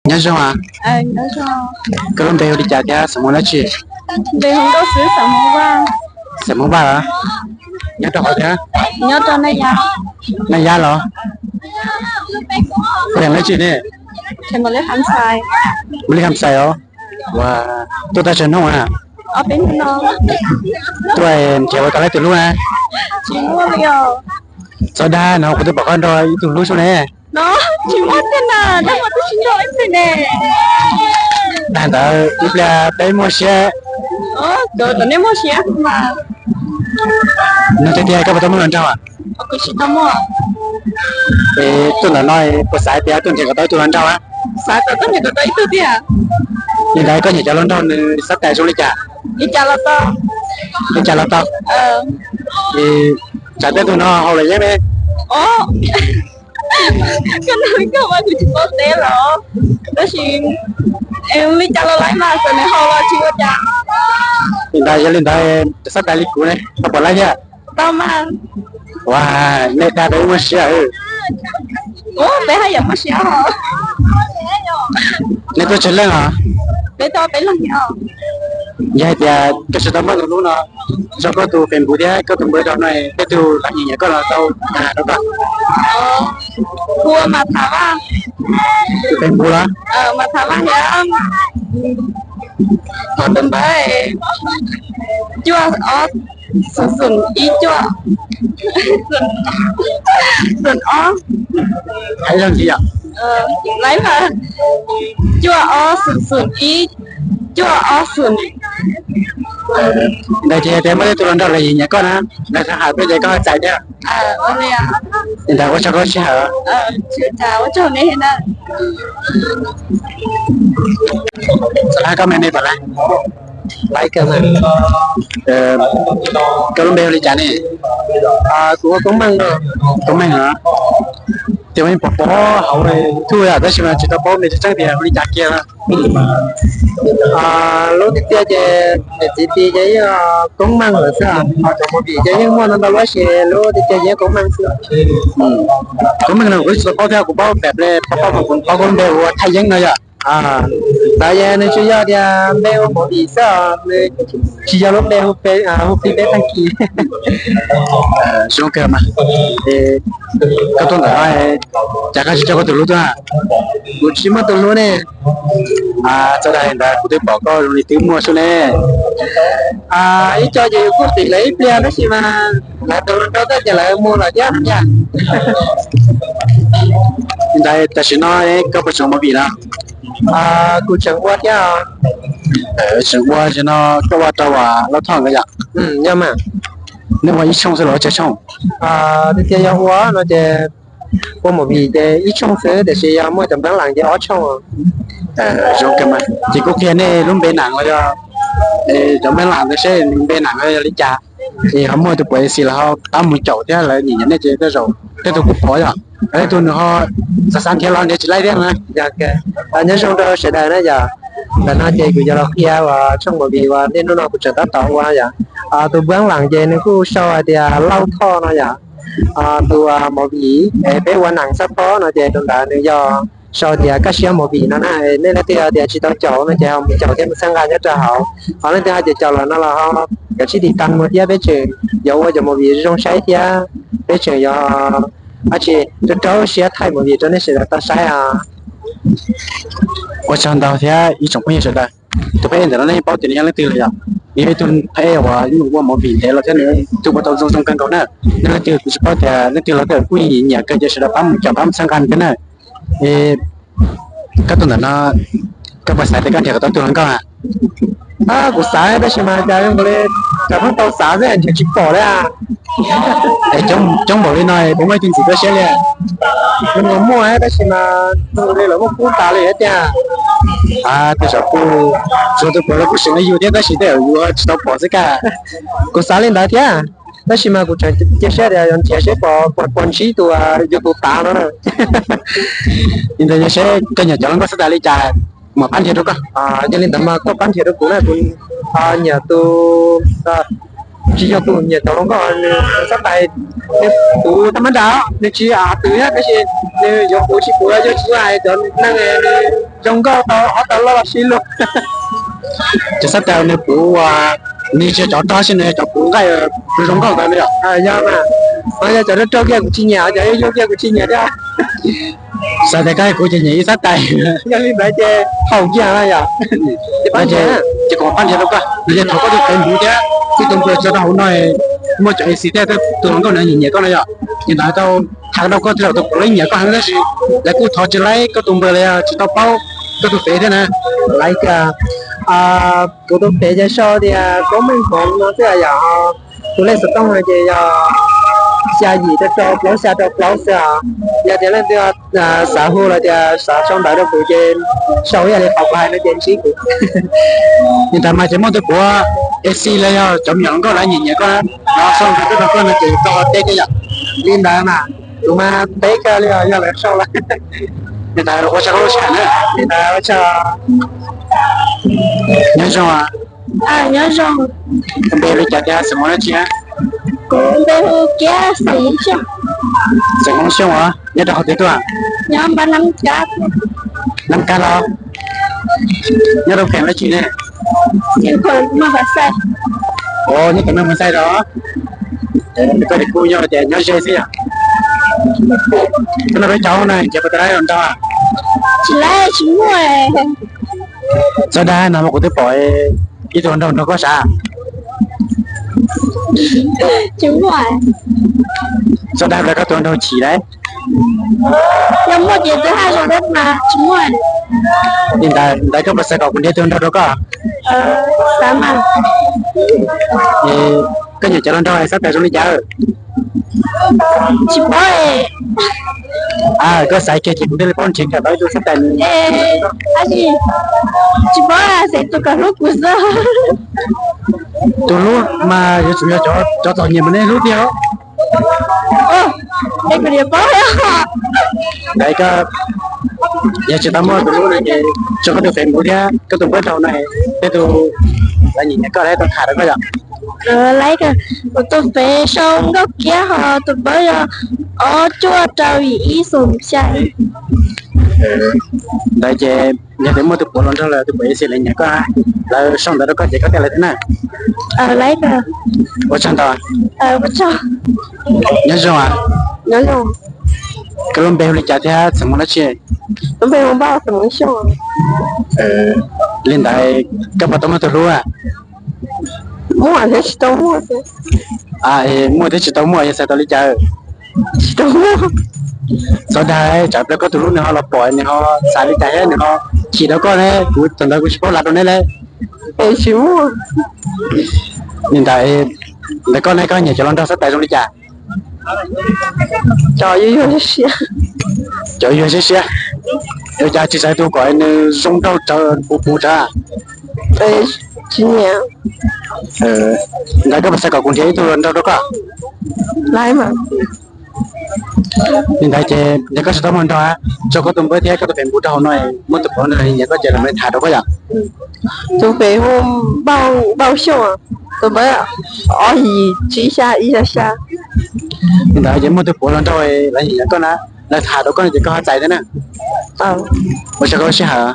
Nyob zoo. Koj lub npe hu li cas thiab xeem Hmoob dab tsi? Xeem Hmoob Vaj. Nyob rau qhov twg? Naj Yab los? Pheej dab tsi ne? Mus li ham xais os. Ua, tuaj tau tsawg hnub a? Tuaj nrhiav ua tau leej twg lub na? Txhob dag no, kuv twb pom koj nrog ib tug hlub sub ne. Tsis muaj tiag na, twb tsis nrog ib txhis ne. Dag ntawd ib pliag peb muaj siab. Tom nej muaj siab. No tiag tiag koj puas tau muaj hluas nraug? Kuv tsis tau muaj. Es tuaj ntawm no puas xav tias tuaj nrhiav kom tau ib tug hluas nraug? Xav kom tuaj nrhiav kom tau ib tug tiag. Li ntawd koj nyiam cov hluas nraug nws xab tais zoo li cas? Li cas los tau. Li cas los tau. Es tsam tej tug no haus luam yeeb ne? Koj nug koj mas kuv tsis paub teb los, tab sis li cas los laiv mas, txawm nws haus los tsis ua cas. Li ntawd yog li ntawd xab tais li kuv ne, koj puas laib thiab? Tau mas. Ua, nej dag rau wb muaj siab. Peb haj yam muaj siab. Nej tuaj tsawg leej os? Peb tuaj peb leeg. Yog hais tias koj tsis tau muaj tus hlub no, tso koj tus Facebook thiab koj tus npawb rau no, tej tug los nyiam nyiam koj los tau dag rau koj. Hu ua Mas Thav Vaj. Tus Facebook los? Mas Thav Vaj thiab. Qhov tus npawb cuaj ob xoom xoom ib cuaj, xoom ob, cuaj ob xoom xoom ib, cuaj ob xoom. Ntawd ces tias muaj tej tug hluas nraug los nyiam nyiam koj na, lawv xav hais koj ces koj ho txais thiab. Li ntawd ua tsaug koj sij hawm. Koj me me pam laiv. Koj lub npe hu li cas ne? Kuv hu Koob Meej. Koob Meej los? Tias pom pom hauv YouTube yom, tab sis mas tsis tau paub npe tseeb tseeb tias hu li cas kiag. Lub tiag tiag ces niam txiv ti ces yeej Koob Meej lawm xwb, ho cov movie ces yeej muaj ntau ntau lub, tab sis lub tiag tiag ces yeej Koob Meej xwb. Koob Meej no kuv tsis tau paub thiab, kuv paub pem Play, paub paub mas kuv paub koj lub npe hu ua Thaj Yeeb no yom. Ntawd ces nws tsuas yog tias npe hu movie xwb os, nws tsis yog lub npe hu peb tag kis. Zoo kawg mas. Koj tuaj ntawm no, cas koj tsis coj koj tus hlub tuaj? Kuv tsis muaj tus hlub ne. Txawm dag li ntawd kuv twb pom koj zoo li twb muaj xwb ne. Ib co ces yus kuj tim lawv ib pliag tab sis mas lawv tus hluas nraug tuaj ces lawv mus lawm thiab yom. Li ntawd tam sim no koj puas tseem ua movie no? Kuv tseem ua thiab. Tseem ua ces no koj ua rau Lauj Thoj nkawd yom? Yog mas. Nej ua ib tshooj xwb los ua tsawg tshooj? Tiag tias yog ua no ces ua movie ces ib tshooj xwb, tiam sis yog muaj cov npeeb lam ces ob tshooj. Zoo kawg mas. Ces kuj qhia nej lub npe nam los yog cov npeeb lam ntawd seb nws npe nam los yog li cas, es ho muaj tus puav xis los ho pab mus caum thiab lawv nyiam nyiam nej ces tej zaum tej tug kuj pom yom, tej tug nws ho xav xav nrhiav los nrhiav tsis laib thiab na. Nyob zoo rau sawv daws na yom. Ntawm no ces kuv yuav los qhia uas tshooj movie uas niaj hnub no kuv tseem tab tom ua yom. Tus npeeb lam ces nws kuj sau hais tias Lauj Thoj no yom. Tus movie es peb ua nam xab phob no ces tus ntawd nws yog sau tias Kaj Siab Movie no na. Nej leej twg tias tsis tau caum no ces ho mus caum thiab mus txhawb nqa nyob rau hauv. Ho leej twg ho caum caum lawm no los ho kav tsij tiv tas mus thiab, peb tseem yuav ua cov movie zoo saib thiab peb tseem yuav dab tsi rau rau siab thaij movie rau nej sawv daws tau saib os. Ua tsaug ntau thiab ib tsoom phooj ywg sawv daws. Tus phab ej ntawm no nej yeej paub tias nws yog leej twg lawm yom? Nws yog ib tug phab ej uas yeej ua movie ntev los thiab nws tus ua tau zoo zoo kawg nkaus na. Nej leej twg kuv tsis paub tias leej twg los kuj nyiam kawg ces sawv daws pab mus caum pab mus txhawb nqa thiab na. Koj tuaj ntawm no, koj puas xav tias koj nrhiav kom tau tus hluas nkauj na? Kuv xav tab sis mas cas zoo nkaus li, cas pheej tau xav xwb nrhiav tsis pom li. Coob npaum li no puas muaj ib tug ntxim tuaj siab li? Kuv muaj tab sis mas zoo nkaus li lawv muaj kub tas li thiab tiag. Tej zaum kuj tsuas tus puav leej kuj seem li yus thiab tab sis tej zaum yus tsis tau pom xwb kag. Kuv xav li ntawd thiab, tab sis mas kuv tseem cia siab tias yuav nrhiav seb pom puas ntsib tus yus tus tav no na. Li ntawd yog seb koj nyiam cov hluas nkauj xab tais li cas mam pab nrhiav rau koj. Yog li ntawd mas koj pab nrhiav rau kuv na, kuv nyiam tus, tsis yog tus nyiam cov hluas nkauj, nws xab tais, nws puv tab mab nra, nws tsis twv thiab tab sis nws yuav puv tsis puv yuav tsis yuav hais cov neeg nws zoo nkauj tau ob tau loj los sib luag. Cov xab tais nws puv, nws tsis yog cov rog, nws yog cov puv nqaij zoo nkauj ntawd yom. Yog mas, yog cov rog rog kiag kuv tsis nyiam, cov yuag yuag kiag kuv tsis nyiam thiab. Xav tias koj kuv ces nyiam ib xab tais. Yog li ntawd ces haum kiag yom. Ces kuv pab nrhiav rau koj, nws ces thaum koj tus Facebook thiab koj tus npawb tso rau hauv no, muaj cov A C thiab tus hluas nkauj na nyiam nyiam koj no yom. Ces ntawd tau tham rau koj tias tus puav leej nyiam koj heev tab sis lawv kuj thov tsis laib koj tus npawb los yog tsis tau paub koj tus Facebook thiab na. Laib tias, kuv tus Facebook ces sau tias Koob Meej Hmoov no xwb yom. Tus lej xov tooj no ces yog xya yim rau rau plaub xya rau plaub xwb os. Yog tias leej twg xav hu los tias xav sau ntawv rau kuv ces sau ib yam li qhov kuv hais no ces ntsib kuv. Li ntawd mas ces muaj tus puav A C los yog cov me nyuam hluas nkauj lawv nyiam nyiam koj no, sau ntawv tuaj rau koj no ces koj teb thiab yom. Li ntawd mas kuv mas teb kawg li os, yog lawv sau lawm. Li ntawd ua tsaug, li ntawd ua tsaug. Nyob zoo. Nyob zoo. Koj npe li cas thiab xeem Hmoob dab tsi? Kuv npe hu Kiab, xeem Hmoob Xyooj. Xeem Hmoob Xyooj os, nyob rau qhov twg tuaj? Nyob Npab Nab Kab. Nab Kab los? Nyob rau kheem dab tsi ne? Os, nyob tom Naj Mus Xais los? Koj kuj yog tias nyob ze xwb yom. Koj nrog peb cov no nrhiav puas tau lawv hluas nraug? Tsis laib, tsis muaj. Txhob dag no mas kuv twb pom ib tug hluas nraug nrog koj sav. Tsis muaj. Txhob dag, tus hluas nraug chim lauj. Yog muaj ces twb hais zoo thiab mas tsis muaj. Li ntawd, ntawd koj puas xav kom kuv nrhiav tus hluas nraug rau koj? Xav mas. Koj nyiam cov hluas nraug xab tais zoo li cas? Tsis paub. Koj xav kiag ces kuv thiaj li paub nrhiav kom tau ib tug xab tais. Tsis paub, xav tus kom hlub kuv xwb. Tus hlub mas yuav tsum yog cov txom nyem mas nej hlub tiag. Ntawd koj, yog tsis tau muaj tus hlub no ces tso koj tus Facebook thiab koj tus npawb rau no, tej tus lawv nyiam nyiam koj lawv tau tham rau koj yom. Kuv tus Facebook sau Nkauj Kiab, ho tus npawb yog ob cuaj rau yim ib xoom xya. Ntawd ces yog tias muaj tus puav hluas nraug los tus puav A C lawv nyiam koj, lawv sau ntawv rau koj ces koj teb lawv thiab na. Ua tsaug ntau. Nyob zoo. Koj lub npe hu li cas thiab xeem Hmoob dab tsi? Li ntawd koj puas tau muaj tus hlub? Muaj thiab tsis tau muaj. Muaj thiab tsis tau muaj yog xav tau li cas? Txhob dag, tsam plaws koj tus hlub nws ho los pom nws ho xav li cas thiab nws ho chim rau koj ne, kuv thaum ntawd kuv tsis paub lav rau neb lauj. Tsis muaj. Li ntawd, ntawm koj ne koj nyiam cov hluas nraug xab tais zoo li cas? Cov yuag yuag siab siab. Cov yuag siab siab. Ua cas tsis xaiv tus kom nws zoo nraug puv puv tsav? Tsis nyiam. Ntawd koj puas xav kom kuv nrhiav ib tug hluas nraug rau koj? Li ntawd ces yog koj tsis tau muaj hluas nraug, tso koj tus npawb thiab koj tus Facebook rau hauv no, muaj tus puav nraug nyiam koj ces lawv mam tham rau koj yom. Tus Facebook Npauj Xyooj, tus npawb ob yim tsib xya ib xya xya. Li ntawd ces muaj tus puav hluas nraug lawv nyiam koj na, lawv tham rau koj no ces koj ho txais thiab na. Ua tsaug koj lub sij hawm.